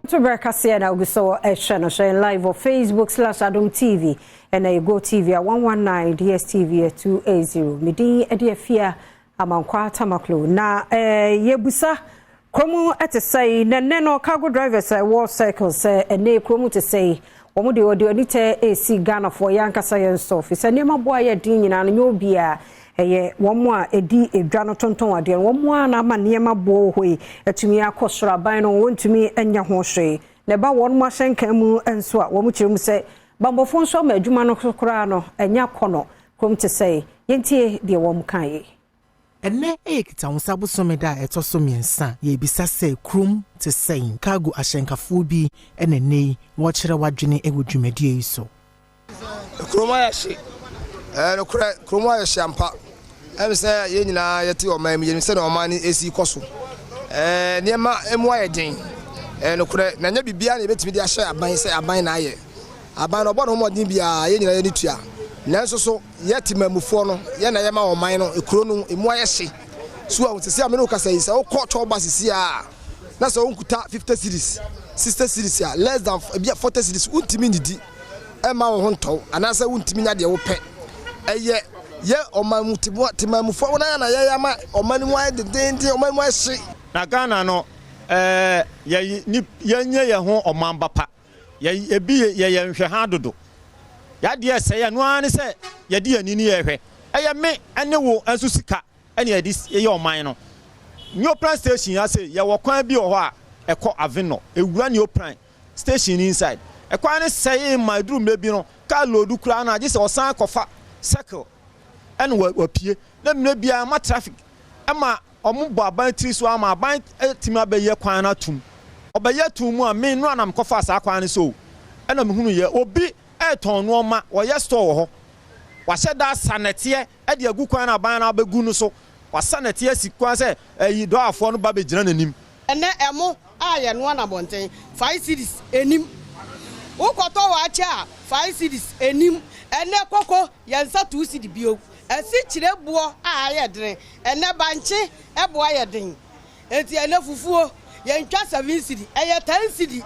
To berɛ kaseɛ na ogu so ɛhwɛ no hyɛn live wɔ Facebook/AdomTV ɛna Ego TV a 119, DSTV 280. Medin ɛde Afia Amankwa Tamaklo. Na yɛbusa kurom ɛte sɛi na nnɛ no cargo drivers a ɛwɔ circle sɛ ɛnɛ kurom te sɛi, wɔn de wɔde ani tɛ esi Ghanafoɔ yɛn ankasa yɛn nso fi sɛ nneɛma boa yɛ den nyinaa no nyɛ obiara, ɛyɛ wɔn a ɛdi edwa no tontɔn adeɛ no, wɔn a na ama nneɛma boɔ wɔ hɔ yi atumi akɔ soro. Aban no wɔntumi anya ho hwee na ɛba wɔn mo ahyɛnkan mu nso a wɔn kyerɛ mu sɛ bambɔfoɔ nso ama adwuma no koraa no ɛnya kɔ kurom te sɛ yɛntie deɛ wɔn kan yi. Ɛnɛ ɛyɛ Kitawonsa bosome da a ɛtɔ so 3. Yɛbisa sɛ kurom te sɛn. Cargo ahyɛnkafoɔ bi ɛna nnɛ yi wɔkyerɛ wadwene ɛwɔ dwumadie yi so. Kurom ayɛ hye. Nokorɛ, kurom ayɛ hye ampa. Sɛ yɛn nyinaa yɛte ɔman mu, yɛnim sɛdeɛ ɔman no ɛsi kɔ so. Nneɛma mu ayɛ den. Nokorɛ, na nyɛ biribiara na yɛbɛtumi de ahyɛ aban sɛ aban na ayɛ. Aban no ɔbɔ ne ho mmɔden biara, yɛn nyinaa yɛne tua, nanso so yɛte mamufoɔ no, yɛn na yɛma ɔman no ekuro no emu ayɛ hye so. A sisi a mene wo kasa yi, sɛ wokɔ twɔba sisi a na sɛ wonkuta 50 cedis, 60 cedis a, less than ebi a 40 cedis, wontumi ndidi ɛma wo ho ntɔw anaasɛ wontumi nya deɛ wopɛ. Ɛyɛ yɛ ɔman mu temamufoɔ wɔn ayɛ na yɛyɛ ama ɔman no mu ayɛ dendenden, ɔman mu ayɛ hye. Na Ghana no yɛ ni yɛnyɛ yɛn ho ɔman ba pa. Yɛ ebi yɛyɛ nhwɛ ha dodo. Yadeɛ ɛsɛ yɛ no ara ne sɛ yɛde yɛn ani yɛhwɛ. Ɛyɛ me ɛne wo nso sika ɛne yɛde yɛ ɔman no. Neoplan station ase, yɛwɔ kwan bi wɔ hɔ a ɛkɔ Avenor, ewura Neoplan station inside. Ɛkwan no sɛe ma eduru mmerɛ bi no, kaa load koraa no agye sɛ ɔsan kɔfa circle ɛna wapue. Na mmerɛ biara ma traffic ɛma ɔmo bɔ aban tiri so ama aban ɛtumi abɛyɛ kwan no atum. Ɔbɛyɛ tum mu a, me no anam kɔfa saa kwan no so ɛna mehunu yɛ obi ɛɛtɔn nneɛma, wɔyɛ store wɔ hɔ, wahyɛ da asa nɛteɛ ɛde agu kwan no aban no abɛgu no so. Wasa nɛteɛ asi kwan sɛ ɛyi dɔafoɔ no ba bɛgyina n'anim. Ɛnɛ ɛmo a yɛnoa na abɔnten, 5 cedis enim. Wokɔtɔ waakye a, 5 cedis enim. Ɛnɛ koko yɛnsa 2 cedi bio. Ɛsi kyerɛ boɔ a ayɛ den. Ɛnɛ bankye ɛboɔ ayɛ den, eti ɛnɛ fufuo yɛntwa 7 cedi, ɛyɛ 10 cedi.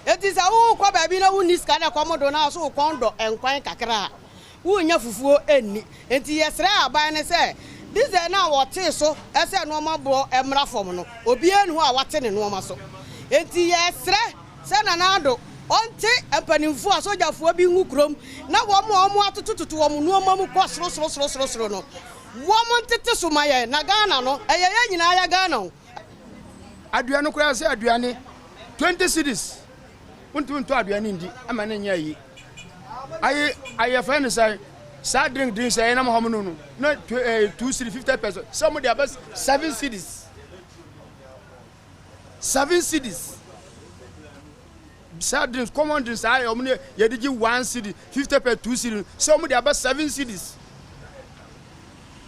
Eti sɛ wokɔ baabi na wonni sika na ɛkɔm do na so wokɔn dɔ nkwan kakra a, wonya fufuo ɛnni. Nti yɛsrɛ aban ne sɛ diesel no a wɔtee so ɛsɛ nneɛma boɔ ɛmmra fam no, obiara ni hɔ a wate ne nneɛma so. Nti yɛsrɛ sɛ Nana Addo ɔnte mpanimfoɔ a sogyafoɔ bi ngu kurom na wɔn a wɔn atotototo wɔn nneɛma mu kɔ soro soro soro soro soro no, wɔn ntete so ma yɛn. Na Ghana no, ɛyɛ yɛn nyinaa yɛ Ghana o. Aduane koraa sɛ aduane 20 cedis, wontumi ntɔ aduane ndi ama ne nyɛ yi. Ayi ayɛfɛ ne sɛ saa drink sɛ ɛnam hɔ no na 2 cedi 50 pesewas, sɛ ɔmo de aba 7 cedis, 7 cedis. Saa drinks, common drinks ayɛ ɔmo ne yɛde gye 1 cedi 50 pɛ, 2 cedi, sɛ ɔmo de aba 7 cedis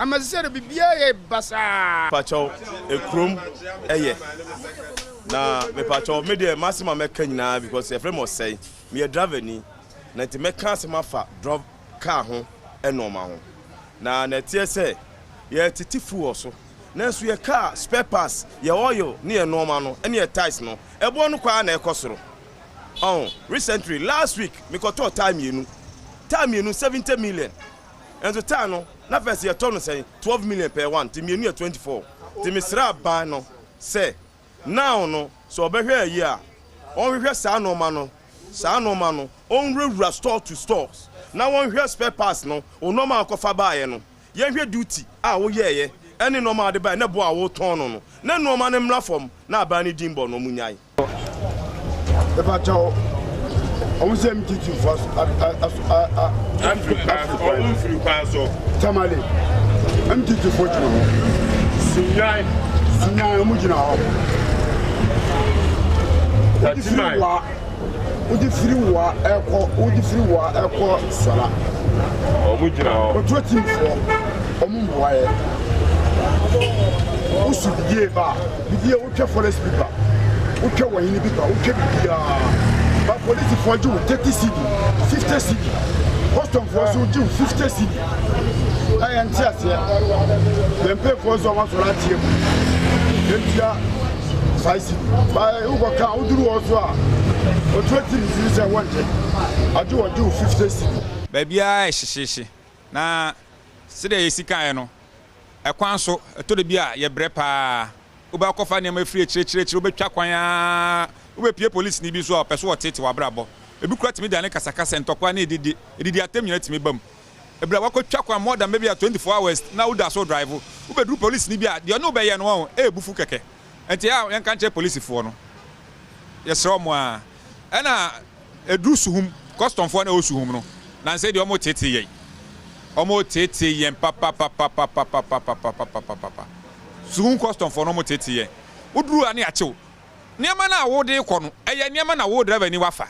ama sɛ de biribiara yɛ basaa. Mepakyɛw, ekurom ɛyɛ na mepakyɛw, me deɛ masɛm a mɛka nyinaa, because yɛfrɛ me Ɔsɛe, meyɛ driver ni, na nti mɛka asɛm afa drop car ho ɛnɔɔma ho. Na ɛteɛ sɛ yɛtete fuel so, nanso yɛ car spare parts, yɛ oil ne yɛ nɔɔma no ɛne yɛ tyres no, ɛboɔ no koraa na ɛkɔ soro. Ɔn recently, last week, mekɔtɔɔ tyre mmienu, tyre mmienu 70 million. Nso tyre no na first yɛtɔ no sɛn? 12 million per one, nti mmienu yɛ 24. Nti mesrɛ aban no sɛ now no sɛ ɔbɛhwɛ ayi a, ɔnhwehwɛ saa nɔɔma no, saa nɔɔma no, ɔnwurawura store to stores na wɔnhwɛ spare parts no. O nɔɔma a ɔkɔfa baayɛ no, yɛnhwɛ duty a woyɛɛyɛ ɛne nɔɔma a wɔde baayɛ ne bo a wotɔn no, na nɔɔma no mmra fam na aban no din bɔ no, ɔmo nyae. Ɛbàkyɛw, ɔmo sɛ MTT fo aso Ɔmo mfiri kwan so. Tamale MTT fo gyina hɔ. Sunyan. Sunyan, ɔmo gyina hɔ. Wodi firi wa, wodi firi wa ɛkɔ, wodi firi wa ɛkɔ Sɔla. Ɔmo gyina hɔ. Otuo team foɔ, ɔmo mmoa yɛ. Wosu bidie ba bidie, wotwɛ forest pipa, wotwɛ wɔhene pipa, wotwɛ bibiara ba, polisifoɔ gye wo 30 cedi, 50 cedi, customfoɔ so gye wo 50 cedi. Ɛyɛ nte aseɛ. Yɛn mpanyinfoɔ nso a wɔasɔrɔ ateɛ mu yɛntua. 5 cedi. Ba wokɔ ka woduru hɔ so a, otuo tiri firi sɛ wɔngye. Agye wɔgye wo 50 cedi. Baabiara yɛ hyehyeehye na sɛdeɛ yɛsi kaeɛ no, ɛkwan so ɛtɔ da bi a yɛbrɛ paa. Wobɛkɔfa nneɛma afiri akyirikyirikyiri, wobɛtwa kwan ara, wobɛpie polisini bi so a ɔpɛ so ɔtete w'abrabɔ. Ebi kura tumi dane kasakasa, ntɔkwa ne edidi edidi atɛm nyinaa tumi ba mu. Ebere a wakɔtwa kwan more than maybe a 24 hours na woda so drive, wobɛduru polisini bi a deɛ ɔne wobɛyɛ no wɔn ɛyɛ bufu kɛkɛ. Nti a yɛnka nkyerɛ polisifoɔ no, yɛsrɛ wɔn a ɛna eduru Suhum customfoɔ na ɛwɔ Suhum no, nansa deɛ wɔn tete yɛn, wɔn tete yɛn papapapapapapapapapapapa. Suhum customfoɔ no, wɔn tete yɛn. Woduru a ne akyew nneɛma no a wode kɔ no, ɛyɛ nneɛma na wo driver ni wafa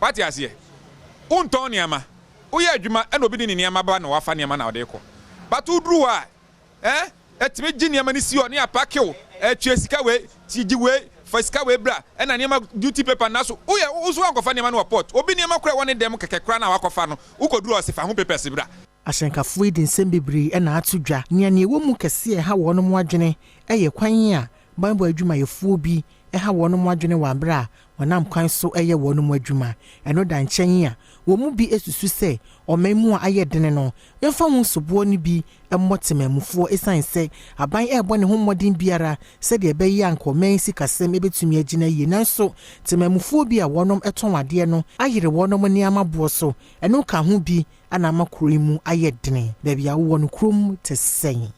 wate aseɛ. Wontɔn nneɛma, woyɛ adwuma ɛna obi de ne nneɛma ba na wafa nneɛma na ɔde kɔ, but woduru hɔ a ɛtumi gye nneɛma no si hɔ ne apakew ɛtua sika wei ti gye wei fa sika wei bra, ɛna nneɛma duty paper na so woyɛ woso wankɔfa nneɛma no wɔ port. Obi nneɛma kora ɛwɔ ne dɛm kɛkɛ kora na wakɔfa no, wokɔduru ɔse fa ho papers bra. Ahyɛnkafoɔ yi de nsɛm bebree ɛna ato dwa. Nea nea ɛwɔ mu kɛseɛ ɛha wɔn mo adwene ɛyɛ kwan a banbɔ adwumayɛfoɔ bi ɛha wɔn mo adwene wɔ abere a wɔnam kwan so ɛyɛ wɔn mo adwuma. Ɛno da nkyɛn a wɔn mu bi esusu sɛ ɔman mu a ayɛ dene no, yɛmfa ho soboɔ no bi mmɔ temamufoɔ, ɛsiane sɛ aban ɛrebɔ ne ho mmɔden biara sɛdeɛ ɛbɛyɛ anka ɔman sikasɛm ɛbɛtumi agyina yie, nanso temamufoɔ bi a wɔnom ɛtɔn adeɛ no ayere wɔnom nneɛma boɔ so. Ɛno ka ho bi ana ama kuro yi mu ayɛ dene. Baabi a wowɔ no, kurom te sɛn?